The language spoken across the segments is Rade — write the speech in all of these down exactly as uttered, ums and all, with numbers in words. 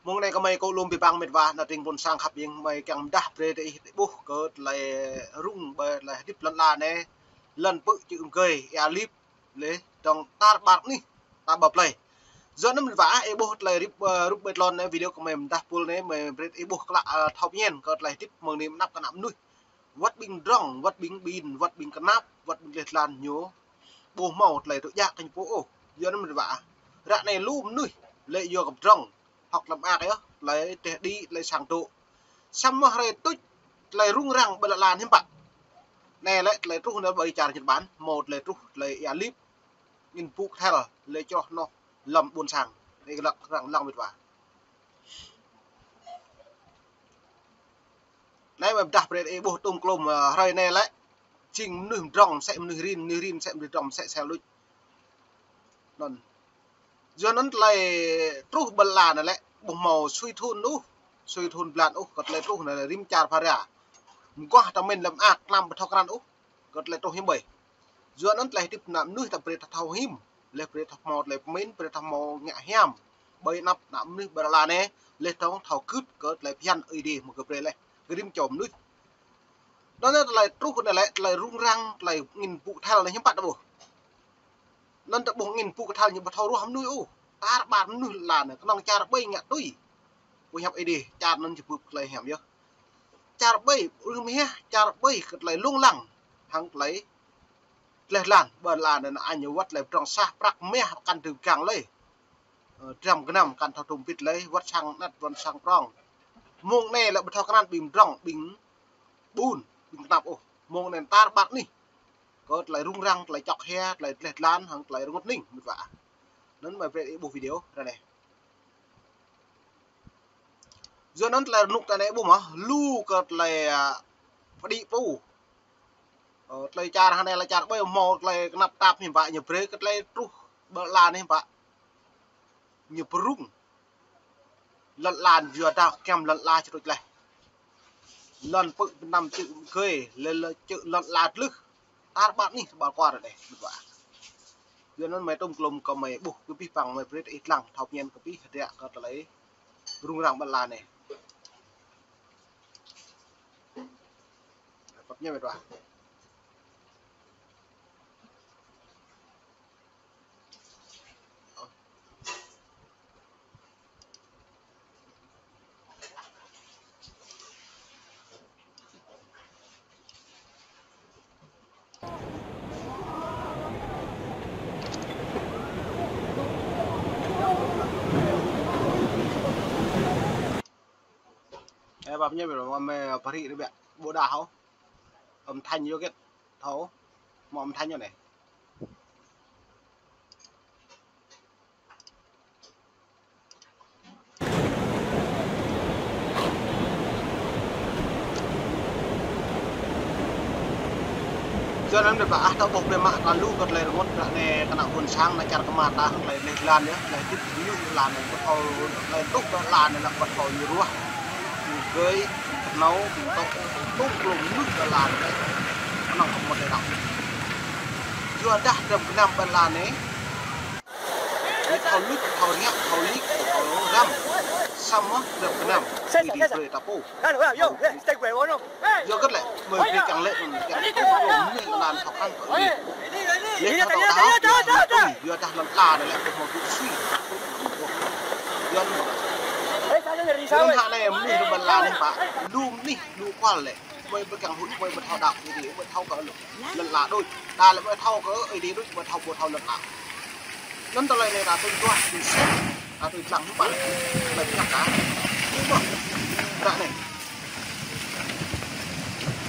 Mông anei kơ mei kơ lŏm bi băng mĭt wa, ană tring ƀuôn sang khăp ing, mei kiăng mdah brei diih ƀuh kơ tlei rŭng ƀai tlei hdĭp lăn ala anei, lăn pư̆ čư̆ mgei, êa lip, leh dŏng tar ƀar anih, ta ƀă plei. Yua anăn mĭt wa, ih ƀuh tlei rip, ơ, rup ƀai tlôn anei video kơ mei mdah pul anei, mei brei ih ƀuh klă, ơ, thâo pơñen kơ tlei hdĭp mơ̆ng anei mnăp kơ ană mnuih. Wăt ƀing mdrŏng, wăt ƀing ƀin, wăt ƀing knap, wăt ƀing dleh dlan ñu ƀu hmâo tlei tŭ jăk kơ ñu pô ôh. Yua anăn mĭt wa, ară anei lu mnuih lĕ yua kơ mdrŏng, hŏk lăm ak yơh, tlei teh đĭ, tlei sang dôk. Samơ̆ hruê tuč tlei rŭng răng ƀơi lăn ala hiam pă. Anei lĕ tlei truh anei ƀơi čar Nhật Bản, mâo tlei truh tlei êa lip, angĭn bŭ kthăl, lĕ čroh noh lăm ƀuôn sang. Anei lăk răng lăng mĭt wa. Anei mei mdah brei ih ƀuh tŭm klŭm, ơ, hruê anei lĕ jing mnuih mdrŏng msĕ mnuih rin, mnuih rin msĕ mnuih mdrŏng msĕ msĕ luč. Anăn. Yua anăn tlei truh ƀơi lăn ala anei lĕ ƀu hmâo sui thŭn ôh, sui thŭn blan ôh, kơ tlei truh anei rĭm čar phara. Mguah ta mĭn lăm ak, tlam ƀu thâo krăn ôh, kơ tlei truh hiam ƀai. Yua anăn tlei hdĭp ană mnuih ta brei ta thâo hĭm, leh brei ta hmâo tlei pơmĭn, brei ta hmâo ngă hiam. Ƀơi anăp ană mnuih ƀơi lăn ala anei, leh dŏng thâo gưt kơ tlei bhiăn Aê Diê mơ̆ng kơ brei leh kơ rĭm čô mnuih. Anăn tlei truh anei lĕ tlei rŭng răng, tlei angĭn bŭ kthăl anei hiam pă ta ƀuh. Anăn ta ƀuh angĭn bŭ kthăl ñu ƀu thâo ruah mnuih ôh. Tar ƀar mnuih lăn ala anei, knŏng čar ƀai ngă tui. Pô hiăp Aê Diê, čar anăn či bưp tlei hiam yơh. Čar ƀai, rŭng mhiah, čar ƀai kơ tlei lông lăng, hăng tlei dleh dlan, ƀơi lăn ala anei, añ wăt tlei mdrŏng sah prăk mah kăn tŭ gang lei. Ơ, dram gơnam kăn thâo tŭm pĭt lei, wăt sang anet, wăt sang prŏng. Mông anei lĕ ƀu thâo krăn ƀing mdrŏng, ƀing ƀun, ƀing knap ôh. Mông anei tar ƀar anih. Kơ tlei rŭng răng, tlei čŏk hia, tlei dleh dlan, hăng tlei rngot hnĭng, mĭt wa. Anăn mei brei ih ƀuh video ară anei. Yua anăn tlei rnuk ta anei ƀuh mơh, lu kơ tlei, ơ, pơđĭ pô. Ơ, tlei čar hơnei lĕ čar ƀai mâo tlei knap tap hiam pă ñu brei kơ tlei truh ƀơi lăn ala anei hiam pă. Ñu pơrŭng. Lăn ala yua dah kiăm lăn ala črôč leh. Lăn pư̆ pơnăm čư̆ mgei, leh leh čư̆ lăn ala tlưh. Tar ƀar anih ƀar kwar anei, mĭt wa. Yua anăn mei tŭm klŭm kơ mei ƀuh kơ pih păng mei brei ih dlăng, thâo pơñen kơ pih hdră kơ tlei rŭng răng ƀơi lăn ala anei. Pap ñe mĭt wa. Ơ, pap ñe mĭt wa, mei pơhrĭ rơbêk ƀôdah hŏ. Âm thanh yua gĭt thâo. Mâo âm thanh yua anei. Yua anăn mĭt wa, ah, ta ƀuh bi mă ta lu kơ tlei rngot, ară anei kơ ană ƀuôn sang, ană čar kơ mă ta, tlei dleh dlan yơh, tlei hdĭp ñu lăn anei, ƀu thâo tlei truh ƀơi lăn anei lĕ ƀu thâo ñu ruah. Ñu gơi, knâo, ƀing tŏ, tŭm klŭm mnuih ƀơi lăn anei. Knŏng kơ mâo tlei đăo. Yua dah dram gơnam ƀơi lăn anei. Ih thâo luč, thâo ngă, thâo lĭk, thâo răm. Samơ̆ dram gơnam. Ih dĭ brei ta pô. Yua gĭt lĕ, mei brei kiăng lĕ, kiăng tŭm klŭm mnuih lăn ala thâo krăn kơ ih. Leh thâo đăo đăo, yua dah lăn ala anei lĕ, ƀu hmâo tŭ sui. Yua anăn. Yua anăn hă anei mnuih ƀơi lăn anei pă, lu mnuih, lu kual lĕ. Mei ƀu kiăng huĭ, mei ƀu thâo đăo, ih dĭ, mei thâo kơ lu. Lăn ala đuč. Đa lĕ mei thâo kơ Aê Diê đuč, mei thâo ƀu thâo lăn ala. Anăn tlei anei ta tui duah, tui sĭt, ta tui dlăng hiam pă. Tlei pơñăk ta. Ñu mơh. Ară anei.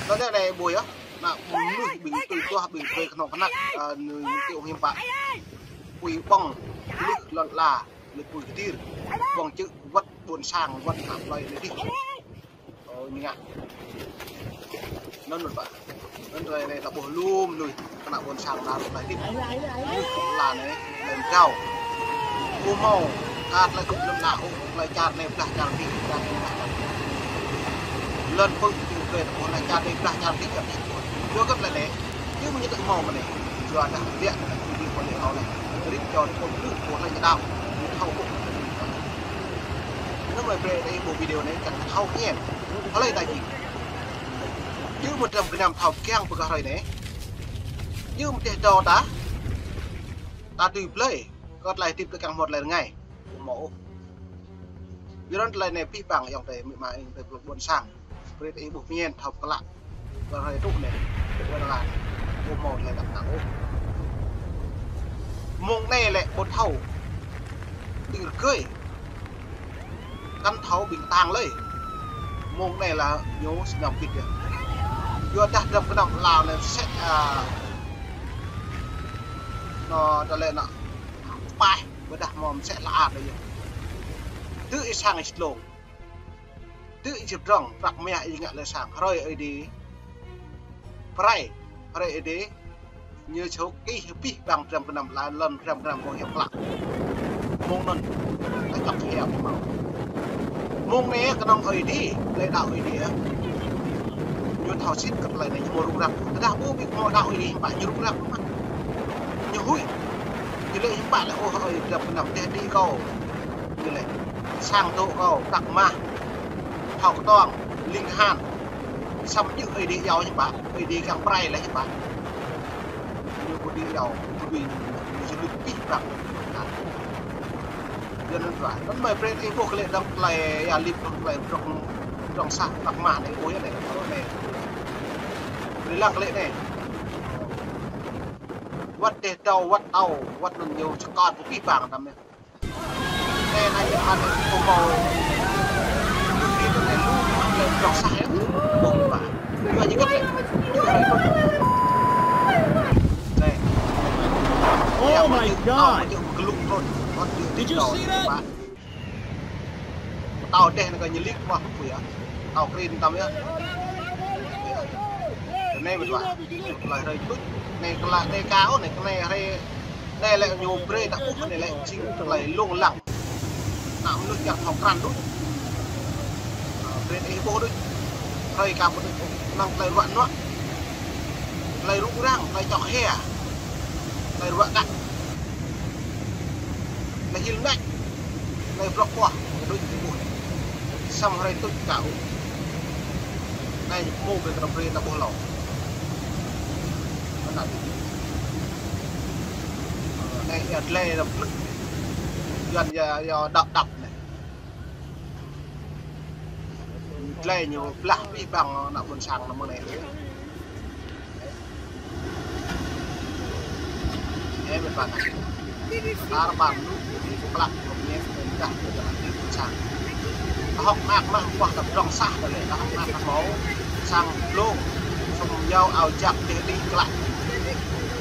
Tlei anei ƀuh yơh. Ană mnuih ƀing tui duah, ƀing tui knŏng knăk, ơ, ñu, ñu kiêu hiam pă. Pui ƀơ̆ng, lưh lăn ala, lưh pui kơtir. Ƀơ̆ng čư̆ wăt ƀuôn sang, wăt anăp tlei anei dih. Ơ, ñu ngă. Anăn mĭt wa. Anăn tlei anei ta ƀuh lu mnuih, kơ ană ƀuôn sang ta tlei hdĭp. Mnuih lăn anei, lăn mgao. Ƀu mâo, ka tlei kŭp lăn ala ôh, tlei čar anei blah čar dih, čar dih blah čar dih. Lăn pư̆ ñu brei ta ƀuh lăn čar anei blah čar dih, čar dih. Yua gĭt lĕ anei, ñu mâo ñu tŭ mâo mơ̆ng anei. Yua dah biă, ñu dih mâo lĕ thâo leh. Rĭm čô ñu ƀuh lưh, ƀuh leh ñu đăo, ñu thâo ƀuh. Ñu Mơi brei ih ƀuh video anei čiăng thâo kiăng. Hlei ta jing. Ñu mdrăm gơnam thâo kiăng pơgah hrơi anei. Ñu mdeh dâo ta. Ta tui blei. Kơ tlei hdĭp kơ kăng mâo tlei rngai. Ƀu mâo ôh. Yua anăn tlei anei pih pang ayŏng adei amĭ ama ayŏng adei ƀuôn sang. Brei ih ƀuh mñen thâo klă. Ƀuôn hrơi tŭ anei, ƀuôn ala anei, ƀu mâo tlei dăp năng ôh. Mông anei lĕ ƀu thâo. Tĭng rơgơi. Kăn thâo ƀing ktang lei. Mông anei lĕ ñu sñăm pĭt yơh. Yua dah dăm kơnăm ala anei msĕ, a, nô, ta lĕ nô, paih, ƀiădah mâo msĕ hla ar lei yơh. Tơ ih sang ih dlông. Tơ ih čhĭp drŏng, prăk mah ih ngă leh sang. Hrơi ơi đi. Prai, hrơi ơi đi. Ñu čhŏk ih pih pang dăm kơnăm ala, lăn dăm kơnăm mâo hiam klă. Mông anăn, ta čŏk hiam mâo. Mông anei kơnơ̆ng ơi đi, leh đăo ơi đi. Ñu thâo sĭt kơ tlei anei ñu mâo rŭng răng. Tơdah ƀu ƀĭt mâo đăo ơi đi, hiư̆m pă ñu rŭng răng mơh. Ñu huĭ. Ñu lĕ hiư̆m pă lĕ ôh ơi dăm kơnăm deh đi kâo. Ñu lĕ sang dôk kâo, prăk mah. Thâo ktuang, ling kahan. Săm djŏ ơi đi yâo hiư̆m pă, ơi đi kăng prai leh hiư̆m pă. Ñu ƀu đi yâo, ƀu đi, ñu sĭt pih pang. Yua anăn wa, anăn mơi brei ih ƀuh klei dơ̆ng klei ya lip dơ̆ng klei drŏng, drŏng sah prăk mah anei ƀuh yơh anei, kâo anei. Brei lăng klei anei. Wăt deh dâo, wăt tâo, wăt anăn ñu čkot pih pang tăm yơh. Anei, anei, anei, ƀu mâo. Lu ti anei lu, anei, dôk sah yơh. Ƀuh ƀă. Lu jih kăt leh. Anei. Oh my God. Did you see that? Tâo deh anei kơ ñu lip mah pui yơh. Tâo krin tăm yơh. Anei mĭt wa. Klei hrơi tuč. Anei klei, anei ka ôh, anei klei hrơi. Anei lĕ ñu brei ta ƀuh anei lĕ jing klei lông lăng. Ană mnuih čiăng thâo krăn đuč. Brei ih ƀuh đuč. Hrơi ka ƀuh đuč. Năng klei ruă nuă. Klei rŭng răng, klei čŏk hia. Klei ruă kăk. Klei hil nač. Klei blŏk ƀuah. Đuč ih ƀuh. Săm hrơi tuč ka ôh. Anei ñu pô brei kơ brei ta ƀuh lŏ. Anăn. Anei ya dlei dap lŭk. Yuăn ya, ya dap dap anei. Dlei ñu blah pih pang ană ƀuôn sang anăn mơ̆ng anei. Ơ, mĭt wa. Tar ƀar lu, klă, kơ mñen, kơ mdah, kơ mdah, kơ mdah. Hŏk mơak mă, ƀuah ta drŏng sah, ta lĕ, hŏk mơak mă mâo, sang dlông, sum yâo, ao jak, dih, dih, klă.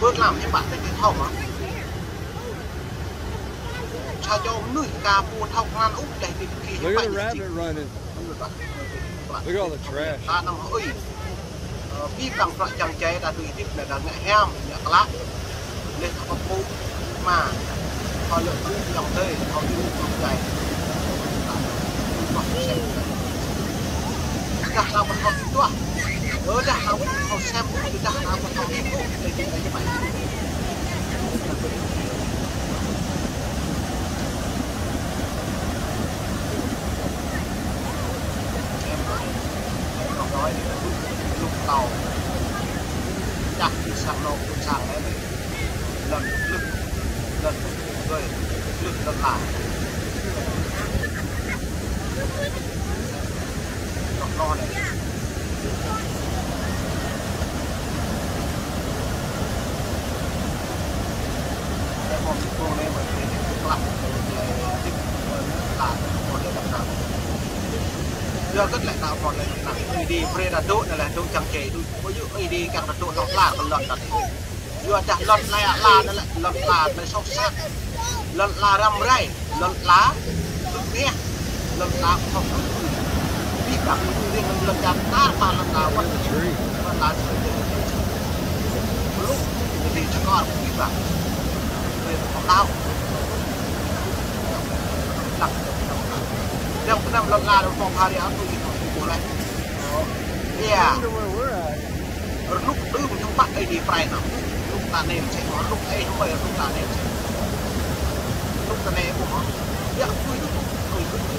Bơ tlam, hiư̆m pă, dih, dih, thâo mă. Sa čô mnuih ka ƀu thâo kngan ôh, dih, dih, dih, hiư̆m pă, dih, dih. Look at the rabbit running. Look at all the trash. Anăn hơĭt. Ơ, bi păng prăk čang čei ta tui hdĭp anei ta ngă hiam, ngă klă. Leh ta kơ pŭ, ma. Thâo lŏ pŭ yang tơi, thâo pŭ yang čei. Dah ta ƀu thâo tuah. Ơ, dah ta ƀu thâo sem, dah ta ƀu thâo hdĭp, leh ta ngă hiam. Em, em đọc nói thì là lúc, lúc tàu chắc thì sang nô cũng sang đấy. Lần lượt, lần lượt, người lượt, lần lại. Đọc nó này. Yua kơ tlei ta mâo tlei năng. Ih dih brei ta dôk anei leh, dôk čang čei, dôk. Ƀu djŏ ih dih kiăng ta dôk lŏn ala kơ lŏn ta. Yua dah lŏn ala anei lĕ, lŏn ala anei soh sat. Lŏn ala răm rai. Lŏn ala, lŏn ƀiă, lŏn ala, không có gì. Bi păng, riêng lŏn ala, ta, ta lŏn ala, wăt, lŏn ala, blŭ, jadi čkŏr, bi păng. Riêng không đau. Lăng. Yang pernah lŏn ala, phong hari aku, itu, itu boleh. Iya. Rnuk đưm tơpă ih dih prai nao. Rnuk ta anei msĕ, rnuk ih hmei rnuk ta anei msĕ. Rnuk ta anei ƀuh. Yak tui tui tui tui.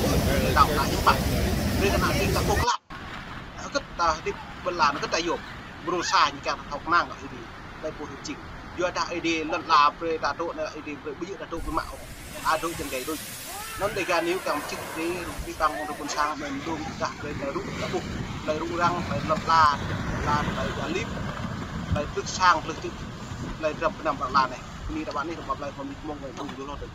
Đăo ta hiu pă. Brei kơ ană tring ta ƀuh klă. Hgĕt ta hdĭp ƀơi lăn, hgĕt ta yuôm. Mrô sa ñu kiăng ta thâo knang kơ Aê Diê. Ƀai pô hĭ jing. Yuadah Aê Diê lăn ala brei ta dôk, anăn Aê Diê brei ƀu djơ̆ ta dôk bi mă ôh. A dôk jing gai đuč. Anăn Dega News kiăng mčih brei, rŭ bi păng rŭ ƀuôn sang, mơ̆ng dŭm dah brei ta rŭ, ta ƀuh. Hlei rŭng răng, hlei lăn ala, lăn, hlei ya lip, hlei plưh sang, plưh čư̆, hlei drăm knăm lăn ala anei. Anei ta ƀuh anei, ta ƀuh hlei hŏm mĭt mông, hlei dŭm dôk lŏ dơ̆ng.